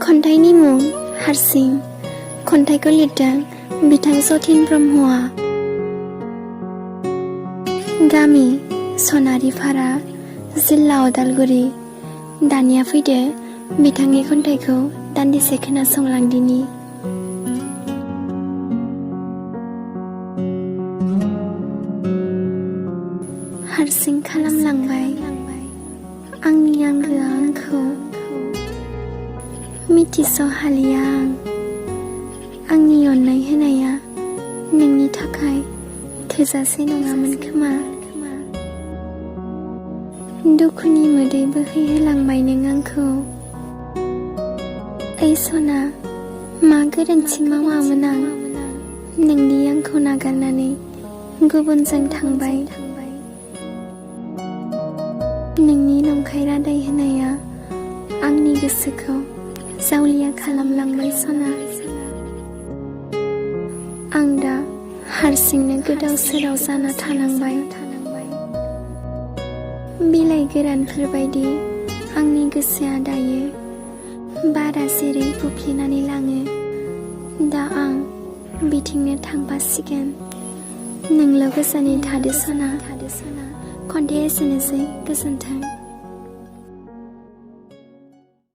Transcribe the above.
खन्थाइनि मुं हारसिं खन्थाइखौ लिरदों बिथां सतीन ब्रह्मआ। गामि सनारिपारा जिल्ला उदालगुरि। दानिया फैदो बिथांनि खन्थाइखौ दान्दिसे खोनासंलांदिनि। हारसिं खालामलांबाय आंनि आंगोआ आंखौ, मिथिस'हालिया आंनि अननाय होनाया नोंनि थाखाय थोजासे नङामोन खोमा। दुखुनि मोदै बोहैहोलांबाय नों आंखौ। ओइ सना, मा गोरोन्थि मावामोन आं नोंदि आंखौ नागारनानै गुबुनजों थांबाय। नोंनि नंखाय रादाय होनाया आंनि गोसोखौ जावलिया खालामलांबाय सना। आं दा हारसिंनो गोदाव सोराव जाना थानांबाय। बिलाइ गोरानफोर बायदि आंनि गोसोआ दायो बारा जेरै बुफ्लेनानै लाङो। दा आं बिथिंनो थांफासिगोन, नोंल' गोजोनै थादो सना। खन्थाइया एसेनोसै, गोजोन्थों।